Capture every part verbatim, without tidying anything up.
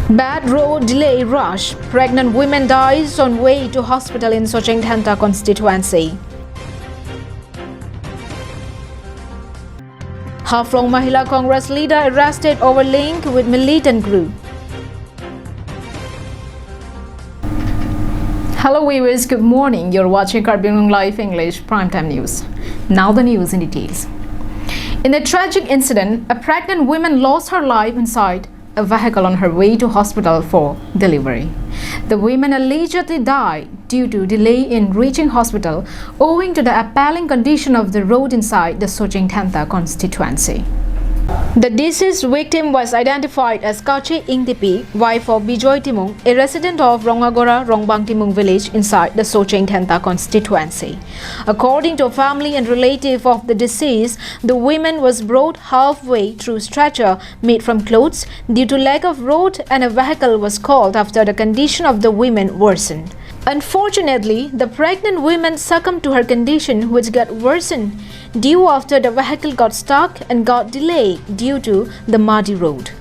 Bad road, delay rush. Pregnant women dies on way to hospital in Socheng Dhenta constituency. Haflong Mahila Congress leader arrested over link with militant group. Hello viewers, good morning. You're watching Karbi Anglong Live English Primetime News. Now the news in details. In a tragic incident, a pregnant woman lost her life inside a vehicle on her way to hospital for delivery. The woman allegedly died due to delay in reaching hospital owing to the appalling condition of the road inside the Socheng Dhenta constituency. The deceased victim was identified as Kache Ingtipi, wife of Bijoy Timung, a resident of Rongagora, Rongbang Timung village inside the Socheng Dhenta constituency. According to family and relative of the deceased, the woman was brought halfway through stretcher made from clothes due to lack of road, and a vehicle was called after the condition of the woman worsened. Unfortunately, the pregnant woman succumbed to her condition, which got worsened due after the vehicle got stuck and got delayed due to the muddy road.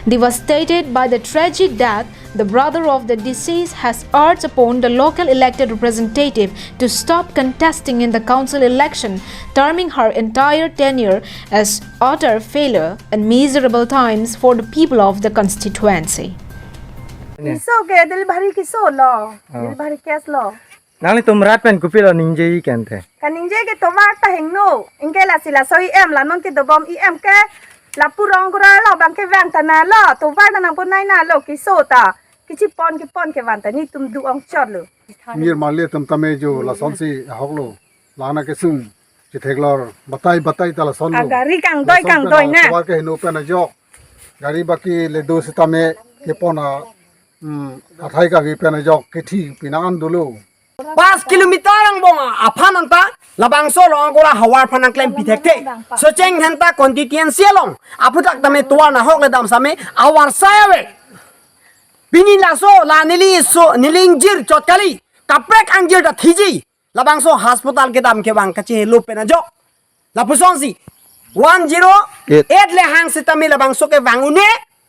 Devastated by the tragic death, the brother of the deceased has urged upon the local elected representative to stop contesting in the council election, terming her entire tenure as utter failure and miserable times for the people of the constituency. Keso ke delivery keso lo, Oh. Delivery case lo. Nanglitum rat pen kopilo ningje-i kente? Kaningje ke tovar ta hingno, anke lasi laso E M la non ke dobom E M ke lapu Rongagora lo bang ke vang ta na lo, tovar ta nangpon nai na lo keso ta. Kechipon kepon ke van ta netum do-ong chot lo. Nirmali atum tame jo lasonsi ahok lo. Lana kesung chetheklor batai batai ta lason lo. Ah, gari kangdoi, lason kangdoi pen na. Tovar ke heno pen ajok. Gari baki le do sitame kepon a, hmm, athai kave pen ajok kethi pinangan dolo. Pas kilometer angbong aphan anta labangso Rongagora havar aphan nangklem pithekthe. Socheng Dhenta constituency along aphuthak tame tovar nahok le dam same avarsai ave. Pini laso la neli so neli ingjir chot kali. Kaprek angjir ta thiji. Labangso hospital kedam kevang kachehelo pen ajok. Lapusonsi one zero eight le hang sitame labangso kevang un-e.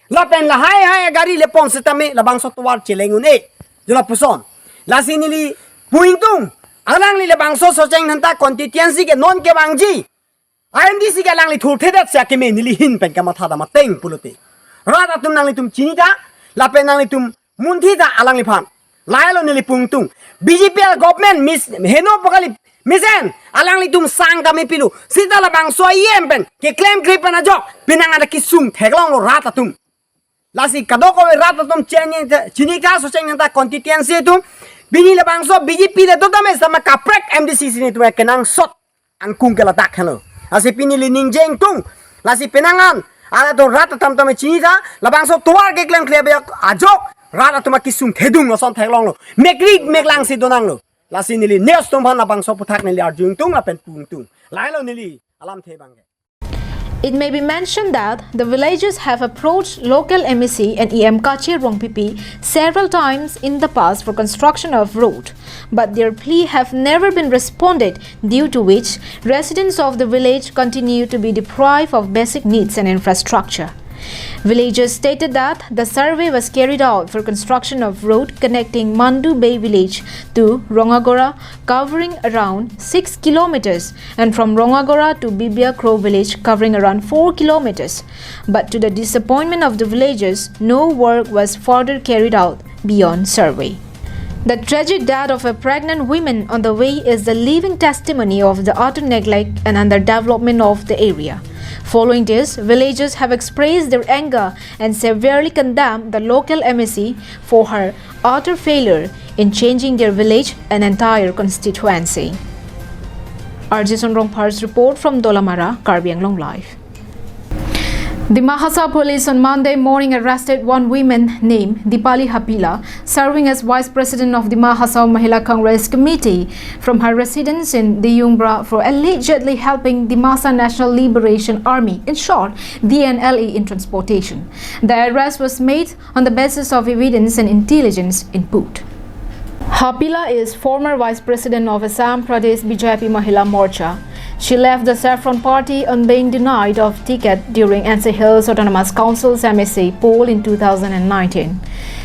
Lapen lahai hai gari le pon sitame labangso tovar cheleng un-e. Jo lapuson. Lasi neli pu ingtung. Alangli labangso Socheng Dhenta constituency ke non kevangji I M D C ke alangli thurthedet si akeme neli ahin pen kamatha dam ateng pulote. Rat atum nanglitum chini ta, lapen nanglitum munthi ta alangliphan. Lahelo neli pu ingtung. B J P government mis heno pu kali mesen alanglitum sang kami pilu. Sita labangso E M pen keklem kri pen ajok pinangan ta kesung theklong lo rat atum. Lasi kadokave rat atum chini, chini ka Socheng Dhenta constituency atum. Pini labangso B J P le do tame sama kaprek M D C si netum kenangsot angkung ke ladak helo. Lasi pini neli ningje ingtung. Lasi pinangan. Ala to rat atum tame chini ta. Labangso tovar keklem kle be ajok. Rat atum akesung thedung ason theklong lo. Mekri meklang si donang lo. Lasi neli news atum aphan labangso aphuthak neli arju ingtung lapen pu ingtung. Lahelo neli alamthe abang ke. It may be mentioned that the villagers have approached local M A C and E M Kache Rongpipi several times in the past for construction of road, but their plea have never been responded, due to which residents of the village continue to be deprived of basic needs and infrastructure. Villagers stated that the survey was carried out for construction of road connecting Mandu Bay village to Rongagora, covering around six kilometers, and from Rongagora to Bibia Kro village, covering around four kilometers. But to the disappointment of the villagers, no work was further carried out beyond survey. The tragic death of a pregnant woman on the way is the living testimony of the utter neglect and underdevelopment of the area. Following this, villagers have expressed their anger and severely condemned the local M A C for her utter failure in changing their village and entire constituency. R J Sonrong Phar's report from Dolamara, Karbi Anglong Live. Dima Hasao police on Monday morning arrested one woman named Dipali Hapila, serving as Vice President of Dima Hasao Mahila Congress Committee, from her residence in Diyungbra for allegedly helping Dimasa National Liberation Army, in short, D N L A, in transportation. The arrest was made on the basis of evidence and intelligence input. Hapila is former Vice President of Assam Pradesh B J P Mahila Morcha. She left the Saffron Party on being denied of ticket during N C Hills Autonomous Council's M A C poll in two thousand and nineteen.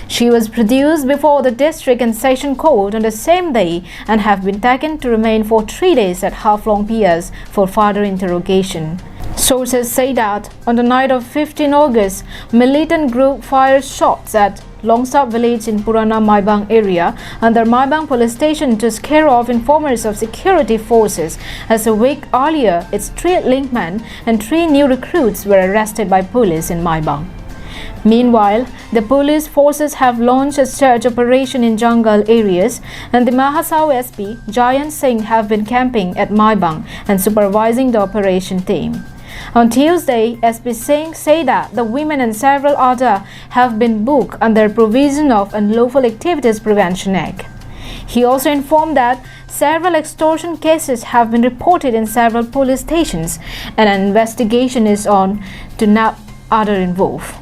She was produced before the District and Session Court on the same day and have been taken to remain for three days at Haflong P S for further interrogation. Sources say that on the night of fifteen August, militant group fired shots at Longsap village in Purana Maibang area under Maibang police station to scare off informers of security forces, as a week earlier its three linkmen and three new recruits were arrested by police in Maibang. Meanwhile, the police forces have launched a search operation in jungle areas, and the Dima Hasao S P Jayant Singh have been camping at Maibang and supervising the operation team. On Tuesday, S P Singh said that the women and several other have been booked under provision of Unlawful Activities Prevention Act. He also informed that several extortion cases have been reported in several police stations and an investigation is on to nab other involved.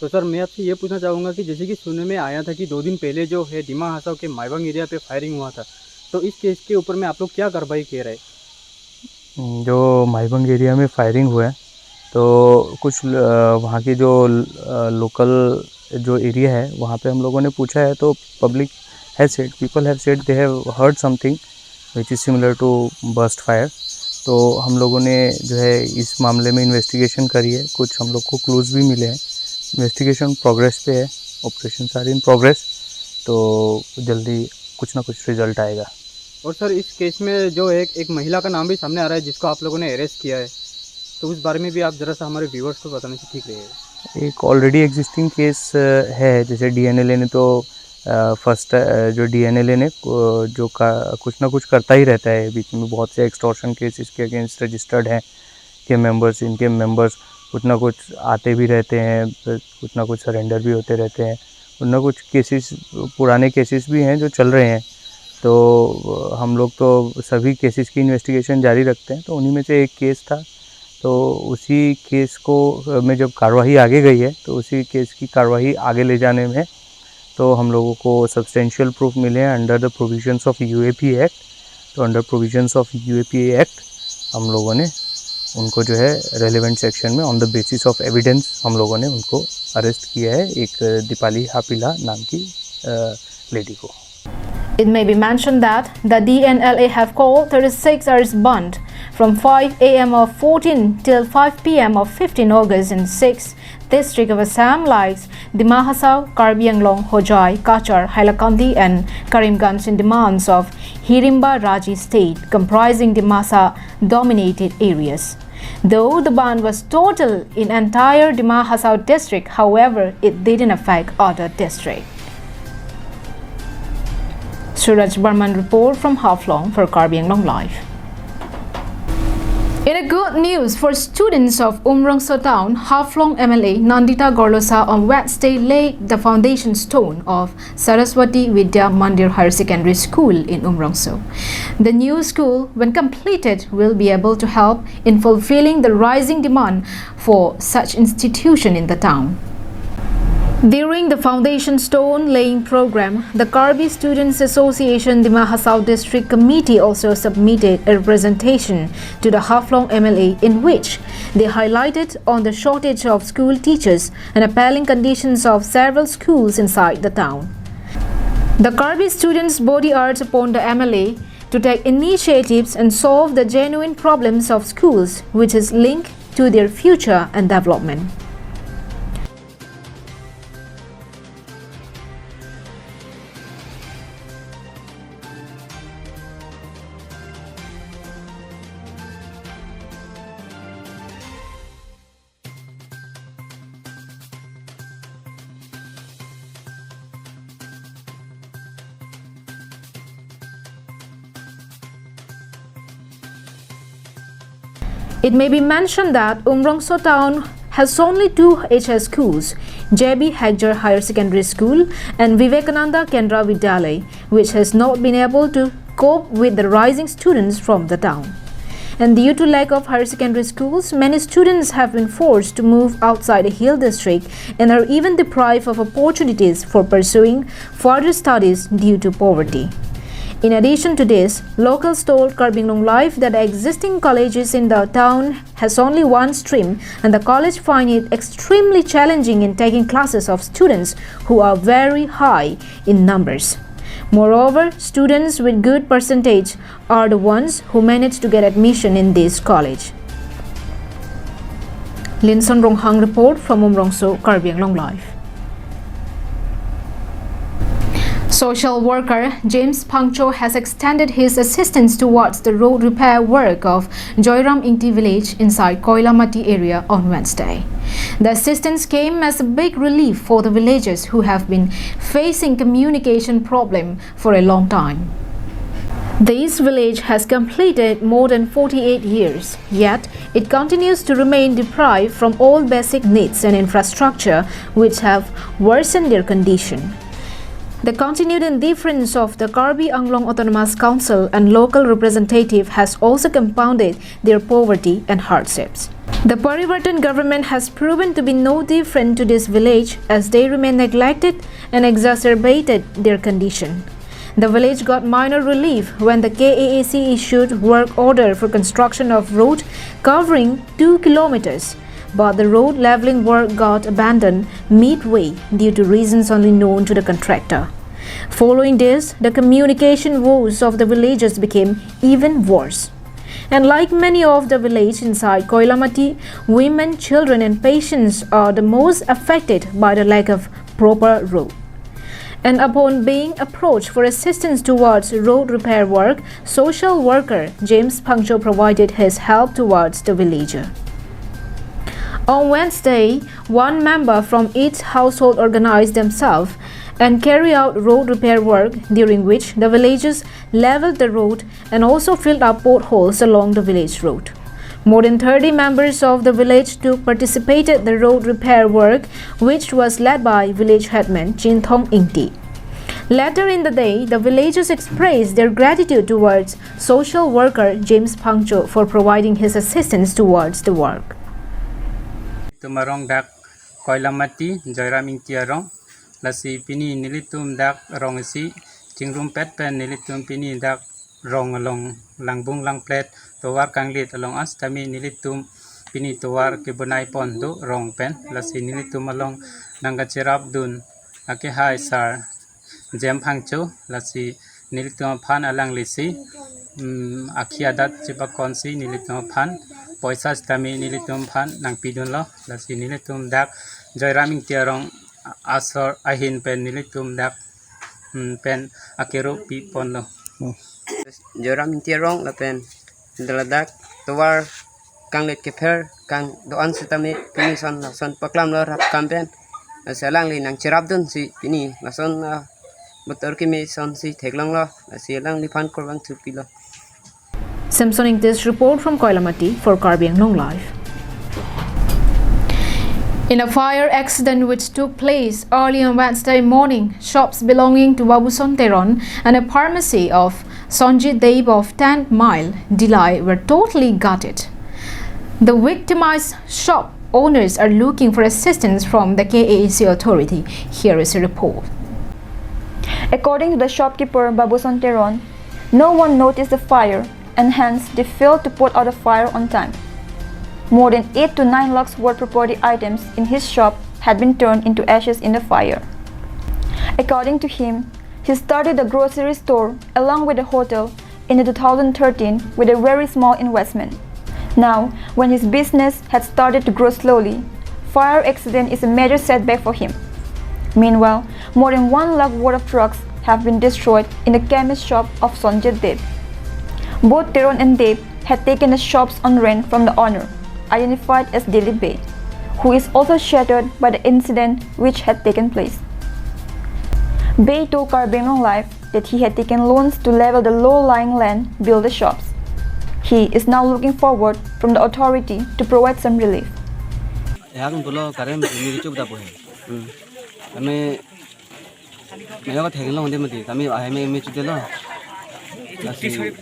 तो सर, मैं आपसे ये पूछना चाहूँगा कि जैसे कि सुनने में आया था कि दो दिन पहले जो है दिमा हासाओ के माईबांग एरिया पे फायरिंग हुआ था, तो इस केस के ऊपर में आप लोग क्या कार्रवाई कर रहे हैं? जो माईबांग एरिया में फायरिंग हुआ है, तो कुछ वहाँ के जो लोकल जो एरिया है, वहाँ पे हम लोगों ने पूछा है, तो public has said, people have said they have heard something which is similar to burst fire। तो हम लोगों ने जो है इस मामले में इन्वेस्टिगेशन करी है, कुछ हम लोग को क्लूज भी मिले हैं। इन्वेस्टिगेशन प्रोग्रेस पे है, operations are in progress, तो जल्दी कुछ ना कुछ रिजल्ट आएगा। और सर, इस केस में जो एक एक महिला का नाम भी सामने आ रहा है जिसको आप लोगों ने अरेस्ट किया है, तो उस बारे में भी आप ज़रा सा हमारे व्यूअर्स को बताने से ठीक रहेगा। एक ऑलरेडी एग्जिस्टिंग केस है, जैसे डीएनएलए ने तो फर्स्ट जो डीएनएलए ने जो का कुछ ना कुछ करता ही रहता है, बीच में बहुत से एक्सटॉर्शन केस इसके अगेंस्ट रजिस्टर्ड हैं। के मेंबर्स इनके मेंबर्स कुछ ना कुछ आते भी रहते हैं, कुछ ना कुछ सरेंडर भी होते रहते हैं। कुछ ना कुछ केसेस, पुराने केसेस भी हैं जो चल रहे हैं। तो हम लोग तो सभी केसेस की इन्वेस्टिगेशन जारी रखते हैं। तो उन्हीं में से एक केस था, तो उसी केस को में जब कार्यवाही आगे गई है, तो उसी केस की कार्यवाही आगे ले जाने में तो हम लोगों को सब्सटेंशियल प्रूफ मिले हैं under the provisions of U A P Act। तो under provisions of UAPA act हम लोगों ने उनको जो है रेलिवेंट सेक्शन में on the basis of evidence हम लोगों ने उनको अरेस्ट किया है, एक दीपाली हापिला नाम की लेडी को। It may be mentioned that the D N L A have called thirty-six hours bandh from five A M of fourteen till five P M of fifteen August in six district of Assam like Dima Hasao, Karbi Anglong, Hojai, Cachar, Hailakandi and Karimganj in demands of Hirimba Raji state comprising Dimasa dominated areas. Though the bandh was total in entire Dima Hasao district, however, it didn't affect other district. Suraj Barman report from Haflong for Karbi Anglong Live. In a good news for students of Umrongso town, Haflong M L A Nandita Gorlosa on Wednesday laid the foundation stone of Saraswati Vidya Mandir Higher Secondary School in Umrongso. The new school, when completed, will be able to help in fulfilling the rising demand for such institution in the town. During the foundation stone laying program, the Karbi Students Association Dima Hasao District Committee also submitted a presentation to the Haflong M L A in which they highlighted on the shortage of school teachers and appalling conditions of several schools inside the town. The Karbi students body urged upon the M L A to take initiatives and solve the genuine problems of schools which is linked to their future and development. It may be mentioned that Umrongso town has only two H S schools, J B Hegjer Higher Secondary School and Vivekananda Kendra Vidyalay, which has not been able to cope with the rising students from the town. And due to lack of higher secondary schools, many students have been forced to move outside the hill district and are even deprived of opportunities for pursuing further studies due to poverty. In addition to this, locals told Karbi Anglong Live that the existing colleges in the town has only one stream, and the college find it extremely challenging in taking classes of students who are very high in numbers. Moreover, students with good percentage are the ones who manage to get admission in this college. Linson Ronghang report from Umrongso, Karbi Anglong Live. Social worker James Phangcho has extended his assistance towards the road repair work of Joyram Ingti village inside Koilamati area on Wednesday. The assistance came as a big relief for the villagers who have been facing communication problem for a long time. This village has completed more than forty-eight years, yet it continues to remain deprived from all basic needs and infrastructure, which have worsened their condition. The continued indifference of the Karbi Anglong Autonomous Council and local representative has also compounded their poverty and hardships. The Parivartan government has proven to be no different to this village, as they remain neglected and exacerbated their condition. The village got minor relief when the K A A C issued work order for construction of road covering two kilometers, but the road leveling work got abandoned midway due to reasons only known to the contractor. Following this, the communication woes of the villagers became even worse. And like many of the village inside Koilamati, women, children and patients are the most affected by the lack of proper road. And upon being approached for assistance towards road repair work, social worker James Phangcho provided his help towards the villager. On Wednesday, one member from each household organized themselves and carry out road repair work, during which the villagers leveled the road and also filled up potholes along the village road. More than thirty members of the village took participated the road repair work, which was led by village headman Chinthong Ingti. Later in the day, the villagers expressed their gratitude towards social worker James Phangcho for providing his assistance towards the work. Tum arong dak Koilamati, Joyram Ingti arong. Lasi pini nelitum dak rong isi chingrumpet pen nelitum pini dak rong along langbung langplet tovar kanglit along, asitame nelitum pini tovar kebonai pon do rong pen. Lasi nelitum along nangkacherapdun akehai sar James Phangcho, lasi nelitum aphan alanglisi, mm, akhi adat chepakonsi nelitum aphan poisa sitame nelitum aphan nangpidunlo. Lasi nelitum dak Joyram Ingti arong asor ahin pen nelitum dak, mm, pen akerup piponlo. Joyram Ingti arong lapen daladak tovar kanglit kepher kangdo-an sitame pini son lason paklamlo rap kam pen. Lasi alangli nangcherapdunsi pini lason, ah, motor keme sonsi theklonglo. Lasi alangliphan kurvangthu pilo. Samson Ingti's report from Koilamati for Karbi Anglong Live. In a fire accident which took place early on Wednesday morning, shops belonging to Babuson Teron and a pharmacy of Sonjit Deb of ten Mile Dillai were totally gutted. The victimized shop owners are looking for assistance from the K A A C authority. Here is a report. According to the shopkeeper Babuson Teron, no one noticed the fire and hence they failed to put out the fire on time. More than eight to nine lakhs worth property items in his shop had been turned into ashes in the fire. According to him, he started the grocery store along with the hotel in two thousand thirteen with a very small investment. Now, when his business had started to grow slowly, fire accident is a major setback for him. Meanwhile, more than one lakh worth of drugs have been destroyed in the chemist shop of Sonjit Deb. Both Teron and Deb had taken the shops on rent from the owner, identified as Dilip Bey, who is also shattered by the incident which had taken place. Bey told Karbi Anglong Live that he had taken loans to level the low-lying land, build the shops. He is now looking forward from the authority to provide some relief. Ehang pulo current ni chup da po he. Kami mayo ka theng long de mati. Kami ahai me me chup de lo. Lasi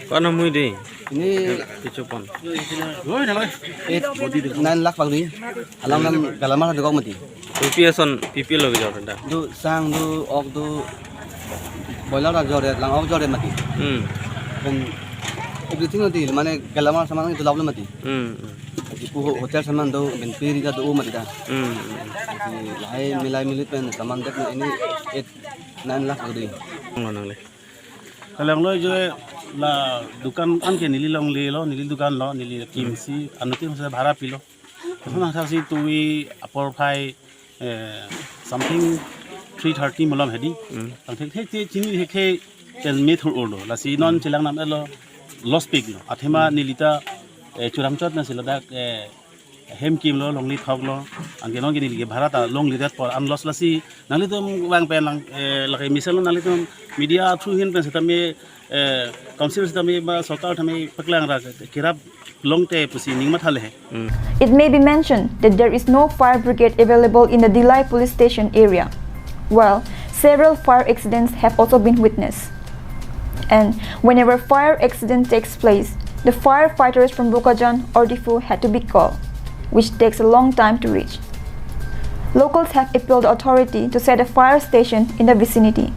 Kono mui de. Ini Pichupon. eight nine lakh pagri. Alam nam galamar de gok mati. Pipi ason pipi lo bijor da. Du sang du ok du Boiler ta jor-et, lang-ok jor-et mati. Hmm. Pen everything mati, mane glamour saman itu lap lo mati. Hmm. Ipu ho-, hotel saman do, pen piri ta do mati ta. Hmm. Jadi lahai milai milit pen saman det ini eight, nine lakh do. Nang nangle. Kalang lo jo la dukan an ke neli longle lo, neli dukan lo, neli kimsi, anuttin se bhara pilo. Lason thasi tuwi apor phai, eh, something three thirty malom hedi. Hmm. Tang thek thek te chini thek thek pen me thur-o lo. Lasi non chelang nam-et lo loss pik lo. Athema neli ta, eh, churam chot na si ladak, eh, hem kimlo, longle thoklo. Anke non ke neli ke bhara ta longle det apor an loss lasi. Nanglitum vang pen lang, eh, lake mesen lo nanglitum media through hin pen setame, eh, council setame ba sorkar tame paklang ra kerap longte pusi ning matha le he. It may be mentioned that there is no fire brigade available in the Dillai police station area, while several fire accidents have also been witnessed. And whenever fire accident takes place, the firefighters from Bokajan or Diphu had to be called, which takes a long time to reach. Locals have appealed the authority to set a fire station in the vicinity.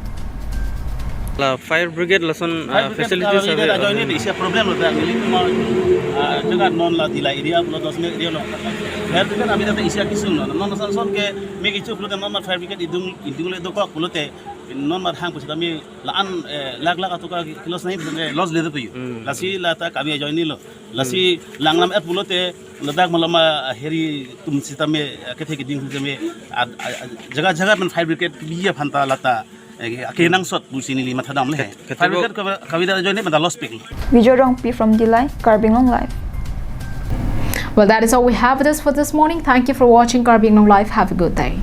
La fire brigade lason, ah, facilities available. Fire brigade ajoine isi problem lo ta, neli tum, ah, jaga non la Dillai area pulo, Dosmil area lo. Fire brigade avi ta isi kisung lo. Non son son ke me kichu pulote non mar fire brigade idung, idung le dokok pulote non mar hang pusi kami la-an, eh, lakh lakh atokar ke loss nai, eh, loss le to yu. Hmm. Lasi la ta kami ajoine lo. Lasi lang nam-et pulote ladak malom, ah, heri tum setame, ah, kethe keding setame, ah, ah, ah, jaga jaga pen fire brigade bi aphan ta la ta, eh, kenangsot pusi neli mathadam le. Ket-, kethe fire brigade kavi-, kavi ta ajoine pen ta loss pik. Vijay Rongpi from Dillai, Karbi Anglong Live. Well, that is all we have with us for this morning. Thank you for watching Karbi Anglong Live. Have a good day.